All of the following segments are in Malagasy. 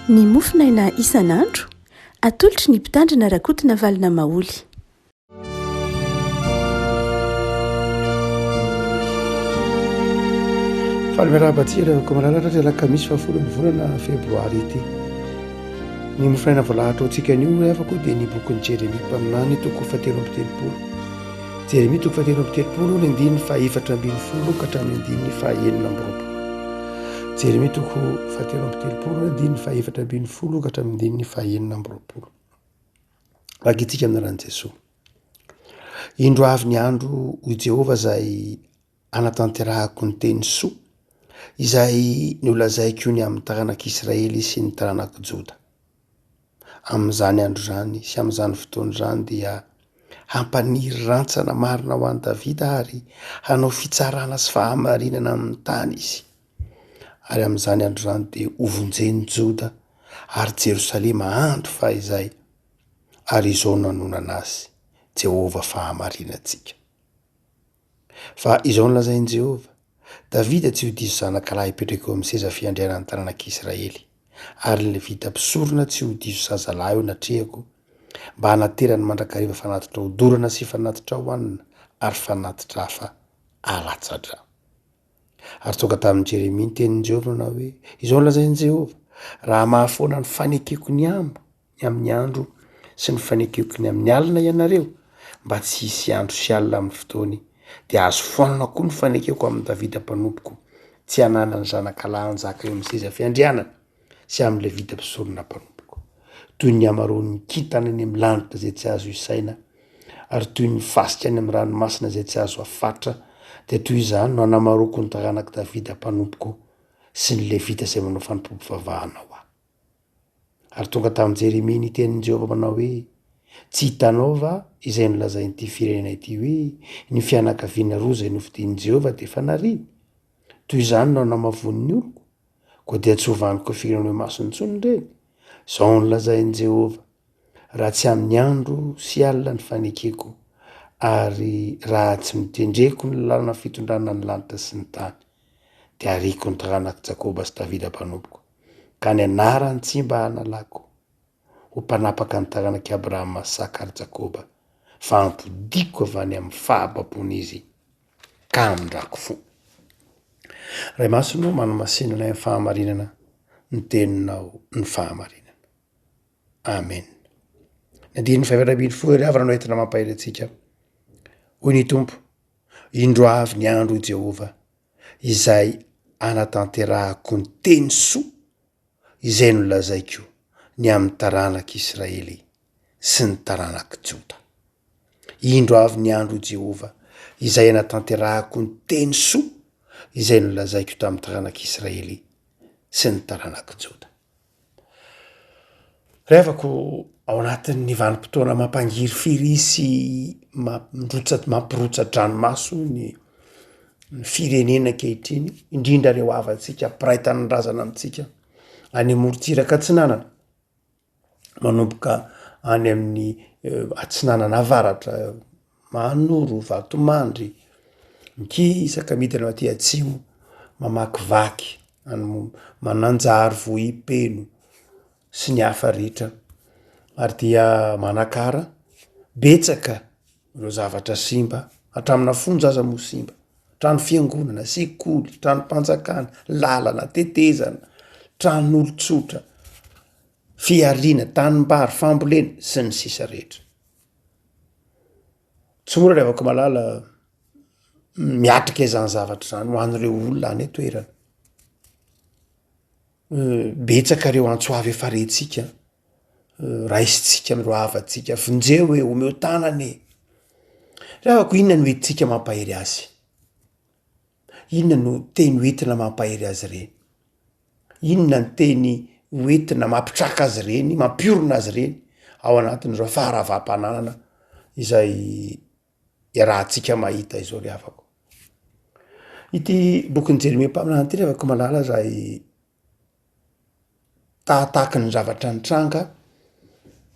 Ny mofonaina isan'andro, atolotry ny Mpitandrina Rakotonavalona Maholy. Faly miarahaba antsika ry havako malala raha alakamisy fahafolo ny volana febroary ity. Ny mofonaina voalahatra ho antsika anio ry havako dia ny bokin'i Jeremia mpaminany toko fahatelo amby telopolo. Jeremia toko fahatelo amby telopolo ny andininy faha-14 ka hatramin'ny andininy faha-26. Jeremia toko fahatelo amby telopolo ny andininy faha-14 ka hatramin'ny andininy faha-26. Vakintsika amin'ny anaran'i Jesoa. Indro avy ny andro hoy Jehovah izay hanatanterahako ny teny soa izay nolazaiko ny amin'ny taranak'Israely sy ny taranak'i Joda. Amin'izany andro izany sy amin'izany fotoana izany dia hampaniry rantsana marina ho an'i Davida ary hanao fitsarana sy fahamarinana amin'ny tany izy. Ary amin'izany andro izany dia hovonjen'i Joda ary Jerosalema andro fahizay, ary izao no hanonana azy, Jehovah fahamarinantsika. Fa izao no lazain'i Jehovah, Davida tsy ho diso zanakalahy hipetraka eo amin'ny seza fiandrianan'ny taranak'Israely, ary ny Levita mpisorona tsy ho diso zazalahy eo anatrehako, mba hanaterany mandrakariva fanatitra hodorana sy fanatitra hohanina ary fanatitra hafa alatsa-dra. Ary tonga tamin'i Jeremia ny tenin'i Jehovah nanao hoe, Izao no lazain'i Jehovah, Raha mahafoana ny fanekeko ny amiko, ny amin'ny andro sy ny fanekeko ny amin'ny alina ianareo, mba tsy hisy andro sy alina amin'ny fotoany, dia azo foanana koa ny fanekeko amin'i Davida mpanompoko, tsy hananany zanakalahy hanjaka eo amin'ny seza fiandrianana, sy amin'i Levita mpisorona mpanompoko. Toy ny hamaroan'ny kintana eny amin'ny lanitra izay tsy azo isaina, ary toy ny fasika any amin'ny ranomasina izay tsy azo afatra, dia toy izany no hanamaroako ny taranak'i Davida mpanompoko sy ny Levita izay manao fanompoam-pivavahana ho ahy. Ary tonga tamin'i Jeremia ny tenin'i Jehovah manao hoe, Tsy hitanao va izay nolazain'ity firenena ity hoe, 'Ny fianakaviana roa izay nofidin'i Jehovah dia efa nariany'? Toy izany no hanamavoany ny oloko, koa dia tsy hovaniko firenena eo imasony intsony ireny. Izao no lazain'i Jehovah, Raha tsy amin'ny andro sy alina ny fanekeko, ary raha tsy notendreko ny lalana fitondrana ny lanitra sy ny tany, dia hariako ny taranak'i Jakoba sy Davida mpanompoko, ka ny anarany tsy mba hanalako ho mpanapaka ny taranak'i Abrahama, Isaka ary Jakoba, fa hampodiako avy any amin'ny fahababoana izy, ka hamindrako fo. Ray Masina ô, manamasina anay amin'ny fahamarinana, ny teninao ny fahamarinana. Amen. Ny andininy faha-14 ry havana no entina mampahery antsika. Hoy ny Tompo, Indro avy ny andro hoy Jehovah, izay hanatanterahako ny teny soa izay nolazaiko ny amin'ny taranak'Israely sy ny taranak'i Joda. Indro avy ny andro hoy Jehovah, izay hanatanterahako ny teny soa izay nolazaiko tamin'ny taranak'Israely sy ny taranak'i Joda. Ry havako, ao anatin'ny vanim-potoana mampangirifiry sy mampirotsa- mampirotsa-dranomaso ny ny firenena ankehitriny, indrindra ireo havantsika mpiray tanindrazana amintsika any amorontsiraka atsinanana, manomboka any amin'ny atsinanana avaratra, Mahanoro, Vatomandry, mikisaka midina aty atsimo, mamakivaky any Mananjary, Vohipeno sy ny hafa rehetra ary dia Manakara, betsaka ireo zavatra simba, hatramina fonja aza moa simba, trano fiangonana, sekoly, tranom-panjakana, lalana, tetezana, tranon'olon-tsotra, fihariana, tanimbary, fambolena sy ny sisa rehetra. Tsy mora ry havako malala miatrika izany zavatra izany ho an'ireo olona any an-toerana. Betsaka ireo antso avo efa rentsika, raisintsika amin'ireo havantsika, vonjeo e, omeo tanana e. Ry havako inona no entintsika mampahery azy? Inona no teny hoentina mampahery azy ireny? Inona ny teny hoentina mampitraka azy ireny, mampiorina azy ireny ao anatin'izao faharavam-pananana izay iarahantsika mahita izao ry havako. Ity bokin'i Jeremia mpaminany ity ry havako malala izay tahatahaky ny zavatra nitranga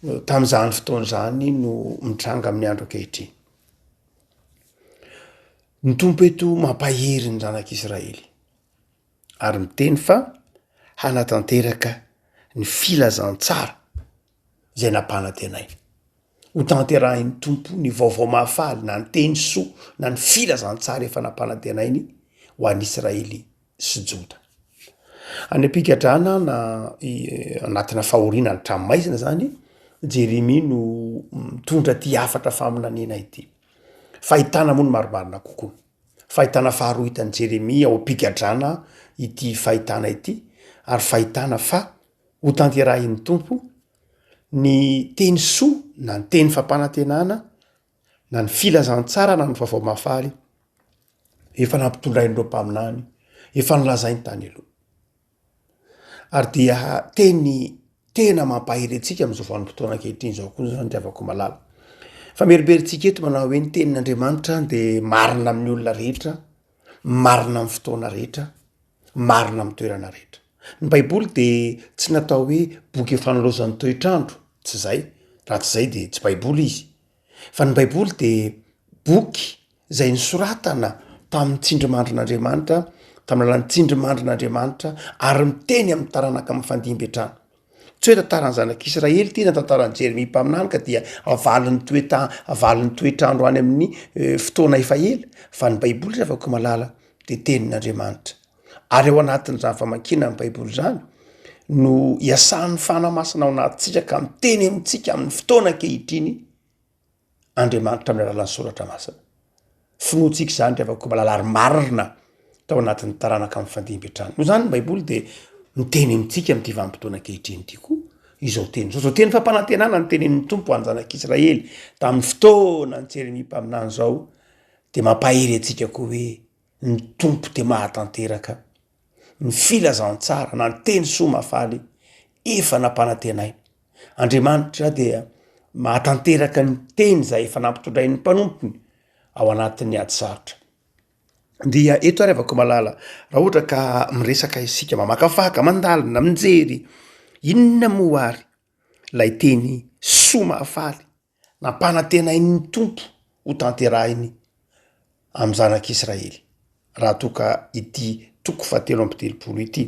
tamin'izany fotoana izany no mitranga amin'ny andro ankehitriny. Ny Tompo eto mampahery ny zanak'Israely ary miteny fa hanatanteraka ny filazantsara izay nampanantenainy. Ho tanterahin'ny Tompo ny vaovao mahafaly na ny teny soa na ny filazantsara efa nampanantenainy ho an'i Israely sy Joda. Any am-pigadrana na anatina fahoriana any an-tranomaizina zany, Jeremia no mitondra ity hafatra faminaniana ity. Fahitana moa no marimarina kokoa. Fahitana faharoa hitan'i Jeremia ao am-pigadrana ity fahitana ity ary fahitana fa ho tanterahin'ny Tompo ny teny soa na ny teny fampanantenana na ny filazantsara na ny vaovao mahafaly efa nampitondrain'ireo mpaminany efa nolazainy tany aloha. Ary dia teny tena mampahery antsika amin'izao vanim-potoana ankehitriny izao koa zany ry havako malala. Fameriberintsika eto manao hoe ny tenin'Andriamanitra dia marina amin'ny olona rehetra, marina amin'ny fotoana rehetra, marina amin'ny toerana rehetra. Ny baiboly dia tsy natao hoe boky fanalaozan'ny toetr'andro, tsy zay, raha tsy zay de tsy baiboly izy, fa ny baiboly de boky zay nosoratana tamin'ny tsindrimandrin'Andriamanitra, tamin'ny alalan'ny tsindrimandrin'Andriamanitra ary miteny amin'ny taranaka mifandimby hatrany. Tsy hoe tantaran'ny zanak'Israely ity na tantaran'i Jeremia mpaminany ka dia avalin'ny toeta- avalin'ny toetr'andro any amin'ny fotoana efa ela, fa ny baiboly ry havako malala de tenin'Andriamanitra. Ary ao anatin'izany famakiana ny baiboly zany no iasan'ny Fanahy Masina ao anatintsika ka miteny amintsika amin'ny fotoana ankehitriny Andriamanitra amin'ny alalan'ny soratra masina. Finoantsika izany ry havako malala ary marina tao anatin'ny taranaka mifandimby hatrany. Noho izany ny baiboly dia miteny amintsika amin'ity vanim-potoana ankehitriny ity koa izao teny izao. Izao teny fampanantenana notenenin'ny Tompo ho an'ny zanak'Israely tamin'ny fotoanan'i Jeremia mpaminany izao dia mampahery antsika koa hoe ny Tompo dia mahatanteraka ny filazantsara na ny teny soa mahafaly efa nampanantenainy. Andriamanitra dia mahatanteraka ny teny izay efa nampitondrain'ny mpanompony ao anatin'ny ady sarotra. Dia eto ary havako malala, raha ohatra ka miresaka isika, mamakafaka, mandalina, mijery, inona moa ary lay teny soa mahafaly Nampanantenain'ny Tompo ho tanterahiny amin'ny zanak'Israely, raha toa ka ity toko fahatelo amby telopolo ity.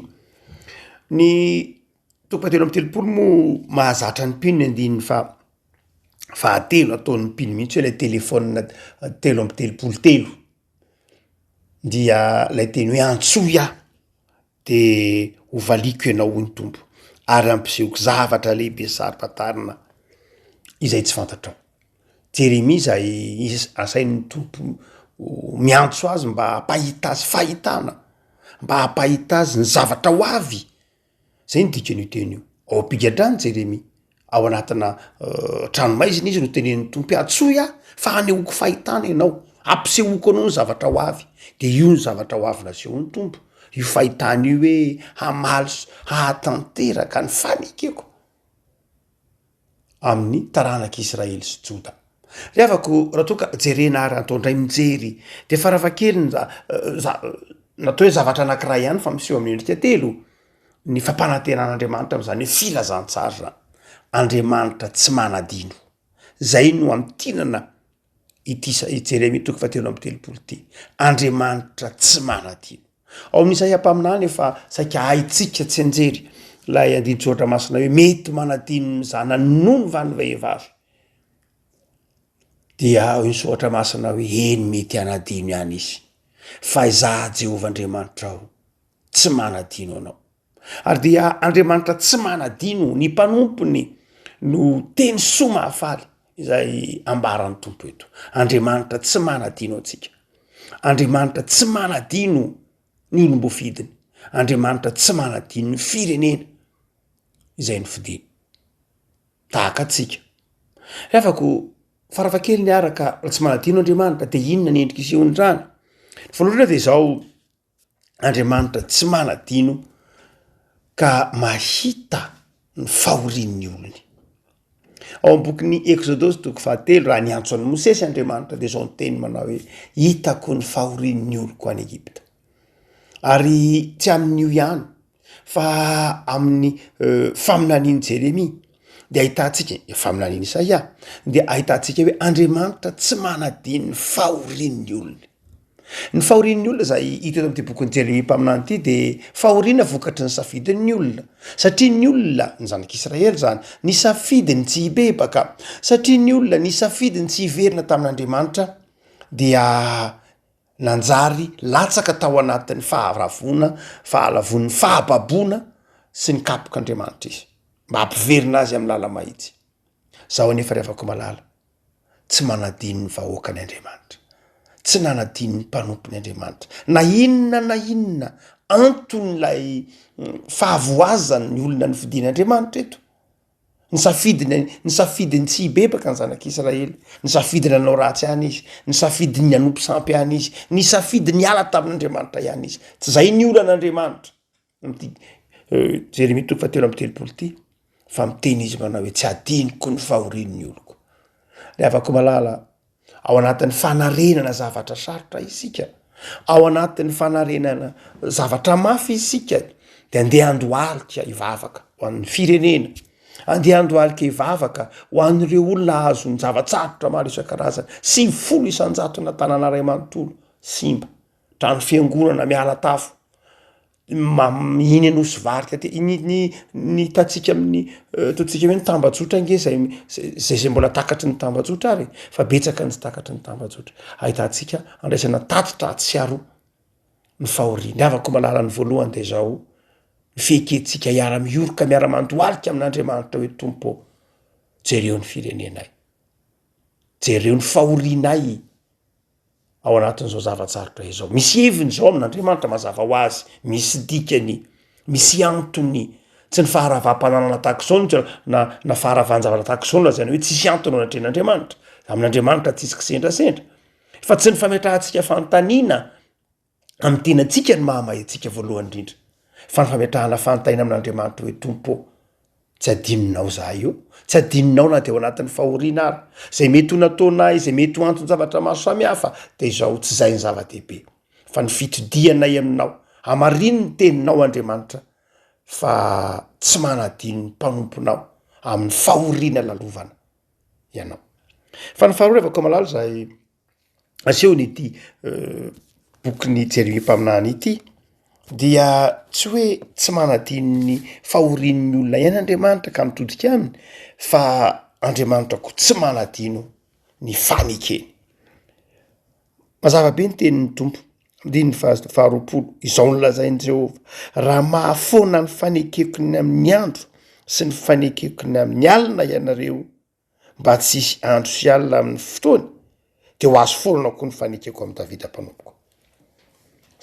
Ny toko fahatelo amby telopolo moa mahazatra ny mpino ny andininy faha- fahatelo, ataon'ny mpino mihitsy hoe ilay telefaonina 33 telo, dia ilay teny hoe antsoy aho. De ho valiako ianao hoy ny Tompo, ary hampisehoko zavatra lehibe saro-pantarina izay tsy fantatrao. Jeremia izay asain'ny Tompo miantso azy mba hampahita azy fahitana, mba hampahita azy ny zavatra ho avy, zay ny dikan'io teny io, ao am-pigadrana Jeremia. Ao anatina tranomaizina izy no tenenin'ny Tompo hoe antsoy aho fa hanehoako fahitana ianao, hampisehoako anao ny zavatra ho avy. De io ny zavatra ho avy nasehon'ny Tompo, io fahitana io hoe hamaly sy hahatanteraka ny fanekeko amin'ny taranak'Israely sy Joda. Ry havako, raha toa ka jerena ary atao indray mijery de farafahakeliny za- za- natao hoe zavatra anankiray ihany fa miseho amin'ny endrika telo. ny fampanantenan'Andriamanitra amin'izany hoe filazantsara izany. Andriamanitra tsy manadino. Zay no amintinana ity sa- i Jeremia toko fahatelo amby telopolo ity. Andriamanitra tsy manadino. Ao amin'ny Isaia mpaminany efa saika haintsika tsianjery ilay andinin-tsoratra masina hoe mety manadino ny zanany nono va ny vehivavy? Dia hoy ny soratra masina hoe eny mety hanadino ihany izy fa izaho Jehovah Andriamanitrao tsy manadino anao. Ary dia Andriamanitra tsy manadino ny mpanompony no teny soa mahafaly izay ambaran'ny Tompo eto. Andriamanitra tsy manadino antsika. Andriamanitra tsy manadino ny olom-boafidiny. Andriamanitra tsy manadino ny firenena izay nofidiny. Tahaka antsika. Ry havako, farafahakeliny araka tsy manadino Andriamanitra dia inona ny endrika isehoan'izany? Ny voalohany dia izao, Andriamanitra tsy manadino ka mahita ny fahorian'ny olony. Ao amin'ny bokin'ny Eksodosy toko fahatelo, raha niantso an'i Mosesy Andriamanitra dia izao ny teny manao hoe, hitako ny fahorian'ny oloko any Egypta. Ary tsy amin'io ihany fa amin'ny faminanian'i Jeremia dia ahitantsika, faminanian'i Isaia, dia ahitantsika hoe Andriamanitra tsy manadino ny fahorian'ny olony. Ny fahorian'ny olona izay hita eto amin'ity bokin'i Jeremia mpaminany ity dia fahoriana vokatry ny safidin'ny olona. Satria ny olona, ny zanak'Israely izany, nisafidy ny tsy hibebaka, satria ny olona nisafidy ny tsy hiverina tamin'Andriamanitra dia nanjary latsaka tao anatin'ny faharavona, fahalavoan'ny fahababoana sy ny kapok'Andriamanitra izy, mba hampiverina azy amin'ny lala-mahitsy. Zaho anefa ry havako malala, tsy manadino ny vahoakany Andriamanitra, tsy nanadino ny mpanompony Andriamanitra, na inona na inona anton'ilay fahavoazan'ny olona nofidin'Andriamanitra eto, nisafidy ny nisafidy ny tsy hibebaka ny zanak'Israely, nisafidy ny hanao ratsy ihany izy, nisafidy ny hanompo sampy ihany izy, nisafidy ny hiala tamin'Andriamanitra ihany izy, tsy zay ny olan'Andriamanitra. Amin'ity Jeremia toko fahatelo amby telopolo ity, fa miteny izy manao hoe tsy adinoko ny fahorian'ny oloko. Ry havako malala, ao anatin'ny fanarenana zavatra sarotra isika, ao anatin'ny fanarenana zavatra mafy isika, de andeha handohalika hivavaka ho an'ny firenena, andeha handohalika hivavaka ho an'ireo olona azon'ny zava-tsarotra maro isan-karazany, 90 isan-jato-na tanàna iray manontolo simba. Trano fiangonana miala tafo, iny Anosy Varika ty, ny ny ny hitantsika amin'ny ataontsika hoe ny tambajotra ange zay zay zay mbola takatry ny tambajotra ary e, fa betsaka ny tsy takatry ny tambajotra, ahitantsika andraisana tatitra atsy sy aroa ny fahoriana. Ny havako malala ny voalohany de zao, ny fiekentsika hiara-mioroka miara-mandohalika amin'Andriamanitra hoe Tompo ô, jereo ny firenenay, jereo ny fahorianay. ao anatin'izao zava-tsarotra izao. Misy heviny izao amin'Andriamanitra mazava ho azy, misy dikany, misy antony. Tsy ny faharavam-pananana tahaka izao no na na faharavan-javatra tahaka izao no lazaina hoe tsisy antony ao anatrehan'Andriamanitra. Amin'Andriamanitra tsisy kisendrasendra. Fa tsy ny fametrahantsika fanontaniana amin'ny tenantsika ny mahamay antsika voalohany indrindra fa ny fametrahana fanontaniana amin'Andriamanitra hoe Tompo ô, tsy adinonao zahay io, tsy adinonao na de ao anatin'ny fahoriana ary, zay mety ho nataonay, zay mety ho anton-javatra maro samihafa de izao tsy zay ny zava-dehibe fa ny fitodihanay aminao, hamarino ny teninao Andriamanitra fa tsy manadino ny mpanomponao amin'ny fahoriana lalovana ianao. Fa ny faharoa revako malala zay Asehon'ity bokin'i Jeremia mpaminany ity dia tsy hoe tsy manadino ny fahorian'ny olona ihany Andriamanitra ka mitodika aminy fa Andriamanitra koa tsy manadino ny fanekeny. Mazava be ny tenin'ny Tompo, andininy faha-faharoapolo, izao no lazain'i Jehovah, raha mahafoana ny fanekeko ny amin'ny andro sy ny fanekeko ny amin'ny alina ianareo, mba tsy hisy andro sy alina amin'ny fotoany, de ho azo foanana koa ny fanekeko amin'i Davida mpanompoko.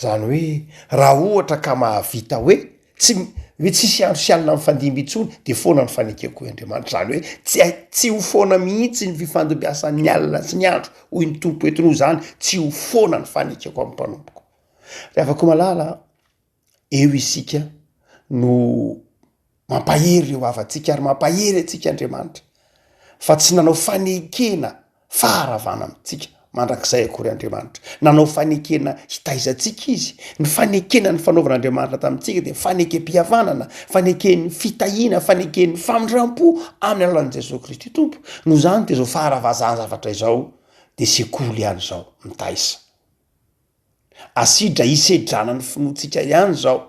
Zany hoe raha ohatra ka mahavita hoe tsy hoe tsisy andro sy alina mifandimby intsony de foana ny fanekeko hoy Andriamanitra, zany hoe tsy hay tsy ho foana mihitsy ny fifandimbiasan'ny alina sy ny andro hoy ny Tompo eto noho izany tsy ho foana ny fanekeko amin'ny mpanompoko. Ry havako malala a, eo isika no mampahery ireo havantsika ary mampahery antsika Andriamanitra fa tsy nanao fanekena faharavana amintsika mandrakizay akory Andriamanitra. Nanao fanekena hitaiza antsika Izy. Ny fanekena ny fanaovan'Andriamanitra tamintsika dia fanekem-pihavanana, faneken'ny fitahiana, faneken'ny famindram-po amin'ny alalan'i Jesoa Kristy Tompo. Noho izany dia izao faharavazan-javatra izao dia sekoly ihany izao mitaiza. Asidra hisedrana ny finoantsika ihany izao.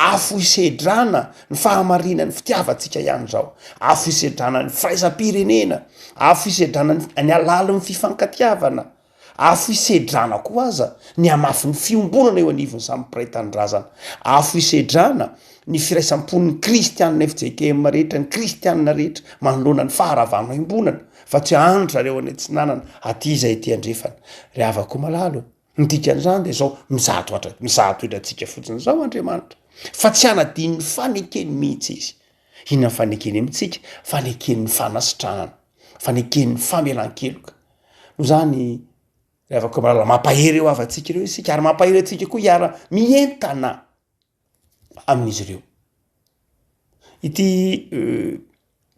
Afo hisedrana ny fahamarinan'ny fitiavantsika ihany izao. Afo hisedrana ny firaisam-pirenena. Afo hisedrana ny halalin'ny fifankatiavana. Afo hisedrana koa aza ny hamafin'ny fiombonana eo anivon'ny samy mpiray tanindrazana. Afo hisedrana ny firaisam-pon'ny kristianina fjkm rehetra, ny kristianina rehetra manoloana ny faharavana iombonana fa tsy andry zareo any atsinanana, aty izay aty andrefana. Ry havako malala ô, ny dikan'izany dia izao, mizaha toatra, mizaha toetra antsika fotsiny izao Andriamanitra, fa tsy hanadino ny fanekeny mihitsy Izy. Inona ny fanekeny amintsika? Faneken'ny fanasitranana, faneken'ny famelan-keloka. Noho izany, ry havako malala, mampahery ireo havantsika ireo isika, ary mampahery antsika koa hiara mientana amin'izy ireo. Ity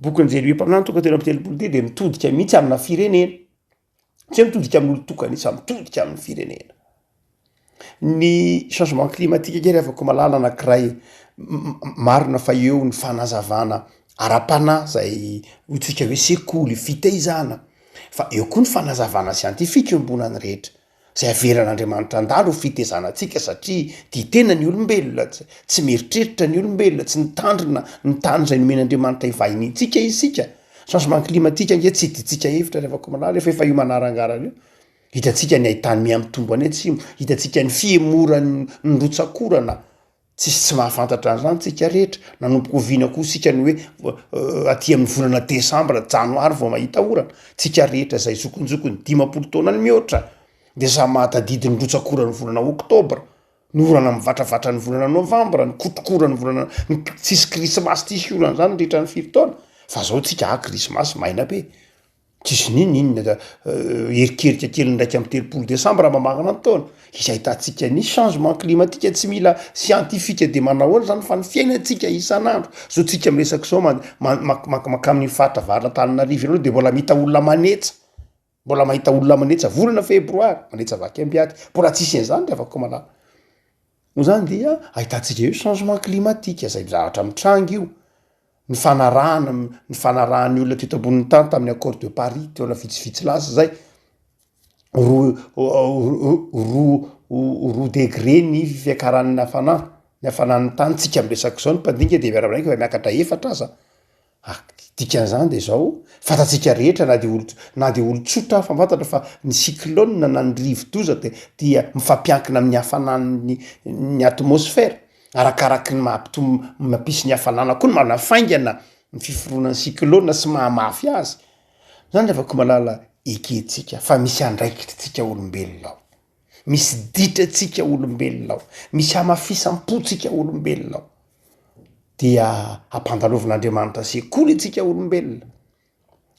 bokin'i Jeremia mpaminany toko 33 ity dia mitodika mihitsy amina firenena. Tsy hoe mitodika amin'olon-tokana izy fa mitodika amin'ny firenena. Ny changement climatique ange ry havako malala anankiray marina fa eo ny fanazavana ara-panahy zay hoy-tsika hoe sekoly, fitaizana, fa eo koa ny fanazavana siantifika iombonan'ny rehetra. Izay avelan'Andriamanitra handalo ho fitezana antsika satria tia tena ny olombelona, tsy mieritreritra ny olombelona, tsy nitandrina ny tany izay nomen'Andriamanitra hivahiniantsika isika. Changement climatique ange tsy hidintsika hevitra ry havako malala fa efa io manarangarana io. Hitantsika ny haitany mihamitombo any atsimo, hitantsika ny fihemoran'ny ny rotsak'orana. Tsisy tsy mahafantatra an'izany tsika rehetra, nanomboka oviana koa isika ny hoe aty amin'ny volana desambra, janoary vao mahita orana? Tsika rehetra izay zokinjokiny 50 taona ny mihoatra de samy mahatadidy ny rotsak'oran'ny volana oktobra, ny orana mivatravatra ny volana novambra, ny kotrokoran'ny volana, ny tsisy krismasy tsisy orana zany nandritra ny firy taona, fa zao tsika ah krismasy maina be. Tsisy n'inon'inona da erikerika kely ny 31 desambra mamarana ny taona, izay ahitantsika ny changement climatique tsy mila siantifika de manahoana zany fa ny fiainantsika isan'andro, zao tsika miresaka zao man- man- mak- mak- mankamin'iny faritra avaratran'Antananarivo iny aloha de mbola mahita olona manetsa, mbola mahita olona manetsa volana febroary, manetsa vaky ambiaty, mbola tsisy an'izany ry havako malala. Noho izany dia ahitantsika eo changement climatique zay zavatra mitranga io. Ny fanarahana ny fanarahan'ny olona teto ambonin'ny tany tamin'ny accord de Paris taona vitsivitsy lasa zay, roa roa roa degré ny fiakaran'ny hafanana, ny hafanan'ny tany, tsika miresaka zao ny mpandinika de miara-miaiky fa miakatra efatra aza, ah dikan'izany de zao, fantatsika rehetra na de olo na de olon-tsotra afa fantatra fa ny cyclone na ny rivodoza de dia mifampiankina amin'ny hafanan'ny ny atmosphère. Arakaraky ny maha-mpitom- mampisy ny hafanana koa no manafaingana ny fiforonan'ny cyclone sy mahamafy azy. Zany ry havako malala, ekentsika fa misy andraikitritsika olombelona ao, misy ditrantsika olombelona ao, misy hamafisam-pontsika olombelona ao, dia ampandalovin'Andriamanitra sekoly antsika olombelona,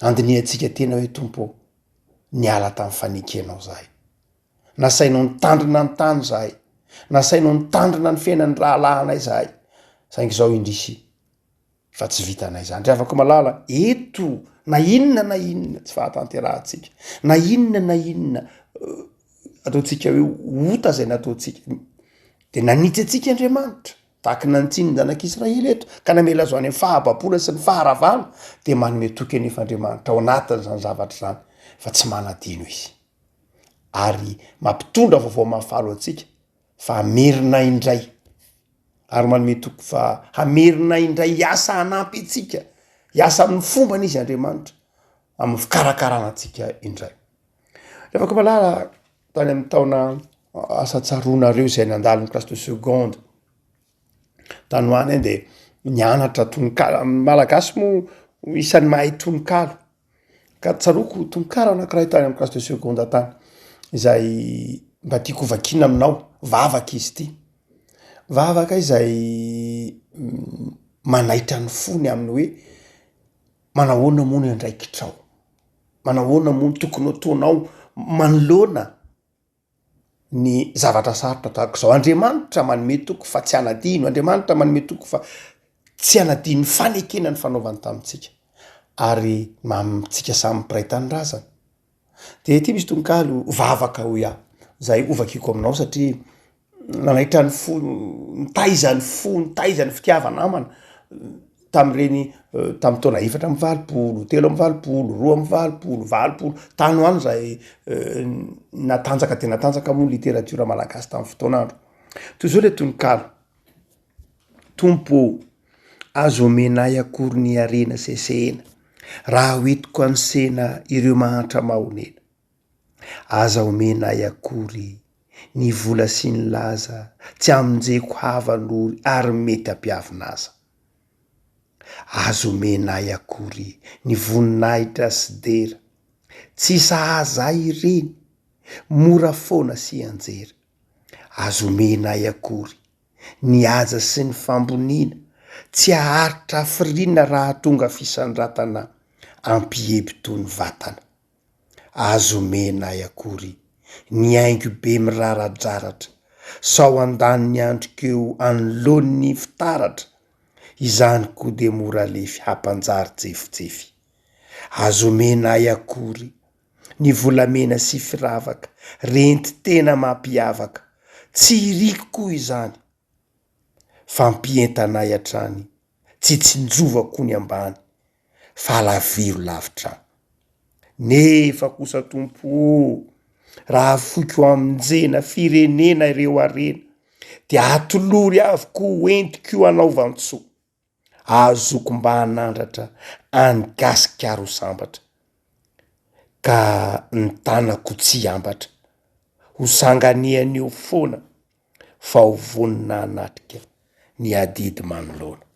andinihantsika tena hoe Tompo ô, niala tamin'ny fanekenao zahay. Nasainao nitandrina ny tany izahay. Nasainao nitandrina ny fiainan'ny rahalahinay izahay. Saingy izao indrisy fa tsy vitanay izany. Ry havako malala, eto na inona na inona tsy fahatanterahantsika, na inona na inona eh, ataontsika hoe ota izay nataontsika, dia nanitsy antsika Andriamanitra. Tahaka ny nanitsiny ny zanak'Israely eto, ka namela azy ho any amin'ny fahababoana sy ny faharavana, dia manome toky anefa Andriamanitra ao anatin'izany zavatra izany fa tsy manadino Izy. ary mampitondra vaovao mahafaly ho antsika fa hamerina indray ary manome toky fa hamerina indray hiasa hanampy antsika hiasa amin'ny fombany izy Andriamanitra amin'ny fikarakarana antsika indray. Rehefa koa malala tany amin'ny taona asa tsaroanareo izay nandalo ny classe de seconde tany ho any de nianatra tononkalo, ny malagasy moa isan'ny mahay tononkalo Ka tsaroako tononkalo anankiray tany amin'ny classe de seconde tany, izay mba tiako ho vakiana aminao, vavaka izy ity, vavaka izay manaitra ny fo ny amin'ny hoe manahoana moa ny andraikitrao, manahoana moa ny tokony ho ataonao manoloana ny zavatra sarotra tahaka izao. Andriamanitra manome toky fa tsy hanadino, Andriamanitra manome toky fa tsy hanadino ny fanekena ny fanaovany tamintsika ary mamintsika samy mpiray tanindrazana. De ity misy tononkalo vavaka hoy aho zay hovakiko aminao satria nanaitra ny fo, nitaiza ny fo, nitaiza ny fitiava-namana tamin'ireny tamin'ny taona 84, 83, 82, 80, tany ho any zay natanjaka dia natanjaka moa ny literatiora malagasy tamin'ny fotoan'andro. Toy izao le tononkalo, Tompo ô, aza omena ahy akory ny harena sesehena, raha hoentiko hanosena ireo mahantra mahonena. Aza omena ahy akory ny vola sy ny laza tsy hamonjeko havan'ory ary mety hampiavina aza. Aza omena ahy akory ny voninahitra sy dera, tsy sahaza ahy ireny, mora foana sy hianjera. Aza omena ahy akory ny haja sy ny famboniana, tsy haharitra hafiriana raha tonga fisandratana ampihebo toy ny vatana. Aza omena ahy akory ny haingo be miraradraratra, sao handany ny androko eo anoloan'ny fitaratra, izany koa dia mora lefy hampanjary jefijefy. Aza omena ahy akory ny volamena sy firavaka, renty tena mampiavaka, tsy iriko koa izany, fa ampientana ahy hatrany, tsy tsinjovako ny ambany, fa alaviro lavitra ahy. Nefa kosa Tompo o! Raha afoiko hamonjena firenena ireo harena, dia atolory avokoa ho entiko hanaovan-tsoa. Ahazoako mba hanandratra an'i Gasikara ho sambatra, ka ny tanako tsy hiambatra, ho sanganehana eo foana fa ho vonona hanatrika ny adidy manoloana.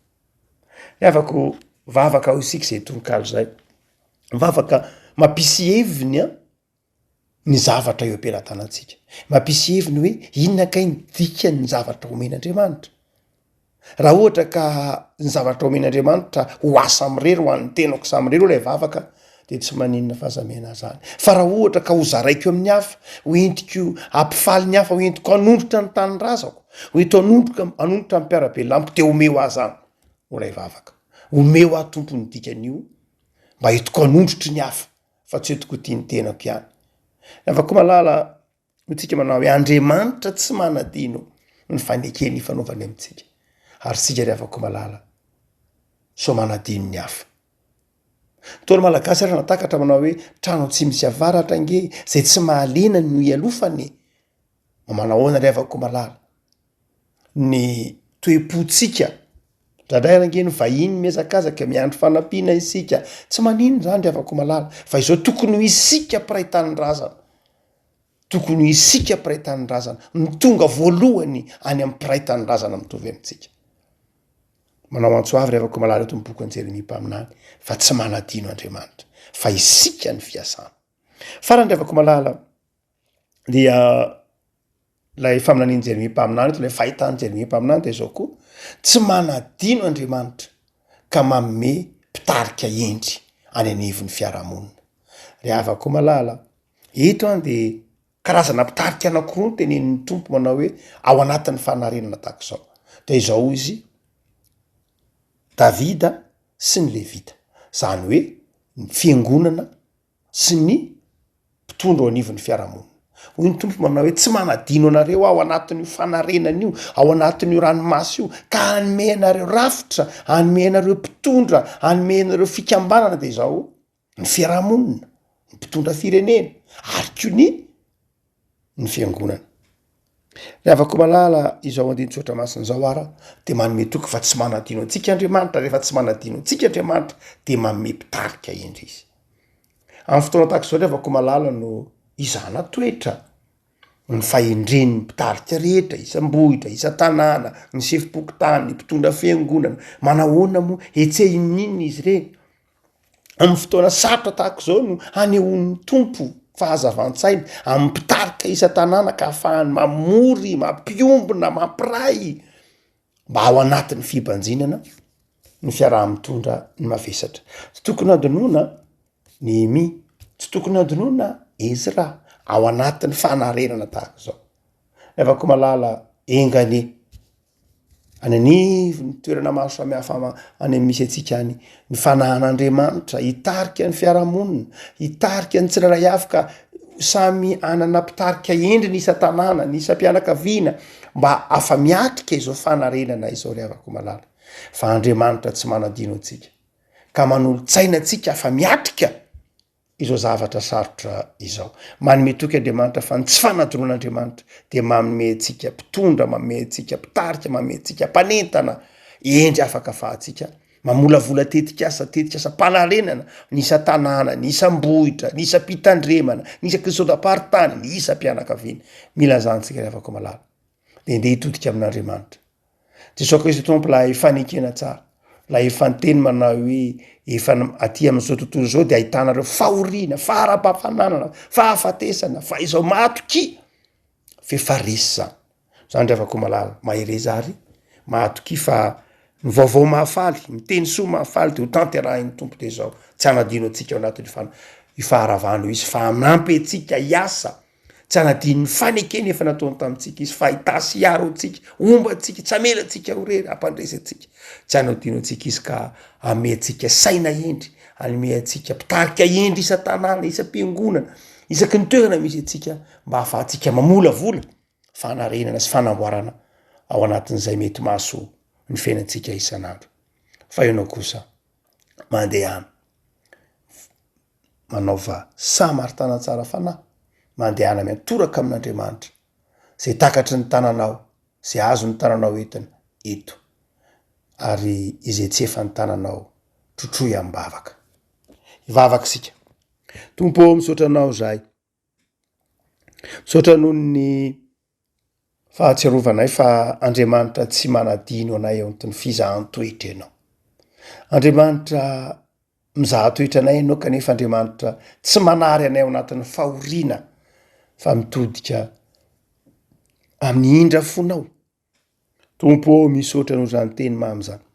Ry havako, vavaka ho isika izay tononkalo izay, vavaka mampisy heviny an! ny zavatra eo am-pelatanantsika. Mampisy heviny hoe inona kay ny dikan'ny zavatra omen'Andriamanitra. Raha ohatra ka ny zavatra omen'Andriamanitra ho ahy samirery, ho an'ny tenako samirery hoy ilay vavaka de tsy maninona fa aza miaina zany. Fa raha ohatra ka ho zaraiko amin'ny hafa, ho entiko hampifaly ny hafa, ho entiko hanondrotra ny tanindrazako, ho ento hanondroka hanondrotra ny mpiara-belona amiko de omeo ahy zany hoy ilay vavaka. Omeo ahy Tompo ny dikan'io mba entiko hanondrotry ny hafa. fa tsy entiko ho tia ny tenako ihany. Afaka malala hoy tsika manao hoe Andriamanitra tsy manadino ny fanekeny ifanaovany amintsika. Ary isika ry havako malala sao manadino ny hafa. Ntaolo malagasy ary natakatra manao hoe trano tsy misy avaratra ange zay tsy mahaliana no ialofana e. Manahoana ry havako malala? Ny toe-pontsika, indraindray ary ange ny vahiny mihazakazaka miandry fanampiana isika, tsy maninona izany ry havako malala fa izao tokony ho isika mpiray tanindrazana, tokony ho isika mpiray tanindrazana no tonga voalohany any amin'ny mpiray tanindrazana mitovy amintsika. Manao antso avo ry havako malala eto ny bokin'i Jeremia mpaminany fa tsy manadino Andriamanitra fa isika ny fiasana. Farany ry havako malala, dia ilay faminanian'i Jeremia mpaminany eto, ilay fahitan'i Jeremia mpaminany dia izao koa, tsy manadino Andriamanitra ka manome mpitarika hendry any anivon'ny fiarahamonina. Ry havako malala, eto an dia karazana mpitarika anankiroa no tenenin'ny Tompo manao hoe ao anatin'ny fanarenana tahaka izao. Dia izao hoy izy, Davida sy ny Levita, izany hoe ny fiangonana sy ny mpitondra eo anivon'ny fiarahamonina. Hoy ny Tompo manao hoe, tsy manadino anareo aho ao anatin'io fanarenana io, ao anatin'io ranomaso io, ka hanome anareo rafitra, hanome anareo mpitondra, hanome anareo fikambanana, dia izao, ny fiarahamonina, ny mpitondra firenena, ary koa ny ny fiangonana. Ry havako malala, izao andinin-tsoratra masina izao ara dia manome toky fa tsy manadino antsika Andriamanitra, rehefa tsy manadino antsika Andriamanitra dia manome mpitarika indry izy. Amin'ny fotoana tahaka izao ry havako malala no izahana toetra ny fahendren'ny mpitarika rehetra, isam-bohitra, isan-tanàna, ny sefom-pokontany, ny mpitondra fiangonana, manahoana moa, hetsehin'inona izy ireny? Amin'ny fotoana sarotra tahaka izao no hanehoan'ny Tompo fahazavan-tsaina amin'ny mpitarika isan-tanàna ka ahafahany mamory, mampiombona, mampiray mba ao anatin'ny fibanjinana ny fiaraha-mitondra ny mavesatra. Tsy tokony hadinoina Nehemia, tsy tokony hadinoina Ezra ao anatin'ny fanarenana tahaka izao. Ry havako malala, enga anie any anivon'ny toerana maro samihafa any amin'ny misy antsika any, ny fanahin'Andriamanitra hitarika ny fiarahamonina, hitarika ny tsirairay avy ka samy hanana mpitarika hendry ny isan-tanàna, ny isam-pianakaviana mba afa-miatrika izao fanarenana izao ry havako malala. Fa Andriamanitra tsy manadino antsika ka manolo-tsaina antsika afa-miatrika izao zavatra sarotra izao. Manome toky Andriamanitra fa ny tsy fanadinoan'Andriamanitra dia manome antsika mpitondra, manome antsika mpitarika, manome antsika mpanentana hendry afaka afahantsika mamolavola tetikasa, tetikasam-panarenana ny isan-tanàna, ny isam-bohitra, ny isam-pitandremana, ny isaky ny sodam-paritany, ny isam-pianakaviana. Mila an'izany tsika ry havako malala. Dia ndeha hitodika amin'Andriamanitra. Jesoa Kristy Tompo ilay fanekena tsara, ilay efa niteny manao hoe efa aty amin'izao tontolo izao dia ahitanareo fahoriana, faharapafananana, fahafatesana, fa izao matokia f'efa resy zany. Zany ry havako malala, mahereza ary mahatokia fa ny vaovao mahafaly, ny teny soa mahafaly de ho tanterahin'ny Tompo de izao, tsy hanadino antsika ao anatin'io fana- io faharavana io izy fa hanampy antsika hiasa Tsy hanadino ny fanekeny efa nataony tamintsika izy fa hitahy sy hiaro antsika, homba antsika, tsy hamela antsika ho irery, hampandresy antsika. Tsy hanadino antsika izy ka hanome antsika saina hendry, hanome antsika mpitarika hendry isan-tanàna, isam-piangonana, isaky ny toerana misy antsika mba hahafahantsika mamolavola fanarenana sy fanamboarana ao anatin'izay mety mahasoa ny fiainantsika isan'andro. Fa ianao kosa mandehana. Manaova samaritana tsara fanahy. Mandehana miantoraka amin'Andriamanitra. Izay takatry ny tananao, izay azon'ny tananao entina, eto. Ary izay tsy efan'ny tananao, trotroy amim-bavaka. Hivavaka isika. Tompo ô, misaotra Anao izahay. Misaotra noho ny fahatsiarovanay fa Andriamanitra tsy manadino anay ao anatin'ny fizahan-toetra Ianao. Andriamanitra mizaha toetra anay Ianao kanefa Andriamanitra tsy manary anay ao anatin'ny fahoriana fa mitodika amin'ny indra fonao. Tompo ô, misaotra noho izany teny mamy izany.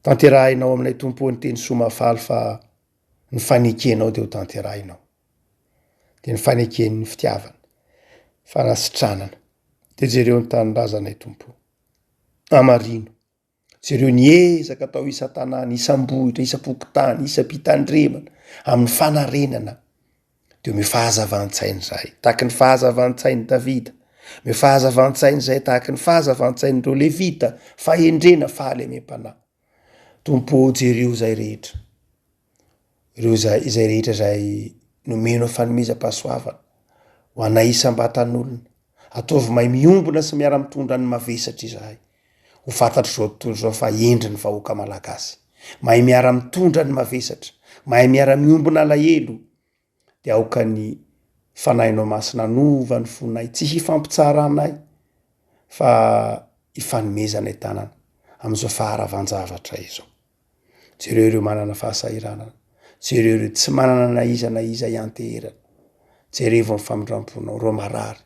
Tanterahinao aminay Tompo ô ny teny soa mahafaly fa ny fanekenao dia ho tanterahinao. Dia ny faneken'ny fitiavana, fanasitranana. Dia jereo ny tanindrazanay Tompo ô. Hamarino. Jereo ny ezaka atao isan-tanàna, isam-bohitra, isam-pokontany, isam-pitandremana amin'ny fanarenana. Dia omeo fahazavan-tsaina izahay, tahaky ny fahazavan-tsain'i Davida. Omeo fahazavan-tsaina izahay tahaky ny fahazavan-tsain'ireo Levita, fahendrena, fahalemem-panahy. Tompo ô, jereo izay rehetra, ireo izay, izay rehetra izay nomenao fanomezam-pahasoavana ho anay isam-batan'olona. Ataovy mahay miombona sy miara-mitondra ny mavesatra izahay. Ho fantatr'izao tontolo izao fa hendry ny vahoaka malagasy. Mahay miara-mitondra ny mavesatra, mahay miara-miombona alahelo, dia aoka ny Fanahinao Masina hanova ny fonay, tsy hifampitsara anay fa hifanomezanay tanana amin'izao faharavan-javatra izao. Jereo ireo manana fahasahiranana, jereo ireo tsy manana na iza na iza hianteherana, jerevo amin'ny famindram-ponao ireo marary,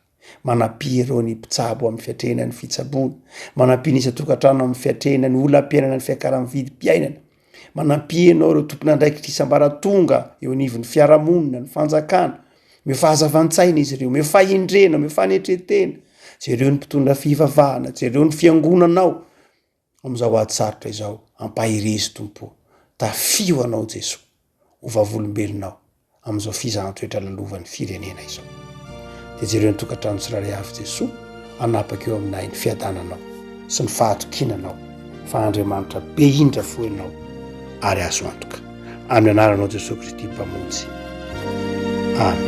manampia ireo ny mpitsabo amin'ny fiatrehana ny fitsaboana, manampia ny isan-tokantrano amin'ny fiatrehana ny olam-piainana ny fiakaran'ny vidim-piainana, manampia ianao ireo tompon'andraikitra isam-baratonga eo anivon'ny fiarahamonina, ny fanjakana, omeo fahazavan-tsaina izy ireo, omeo fahendrena, omeo fanetren-tena, jereo ny mpitondra fivavahana, jereo ny fiangonanao, Amin'izao ady sarotra izao, ampaherezo Tompo o, tafio Anao Jesoa ho vavolombelonao amin'izao fizahan-toetra lalovan'ny firenena izao. Dia jereo ny tokantrano tsirairay avy Jesoa, hanapaka eo aminay ny fiadananao sy ny fahatokiana Anao fa Andriamanitra be indra fo Ianao ary azo antoka. Amin'ny anaranao Jesoa Kristy Mpamonjy. Amen.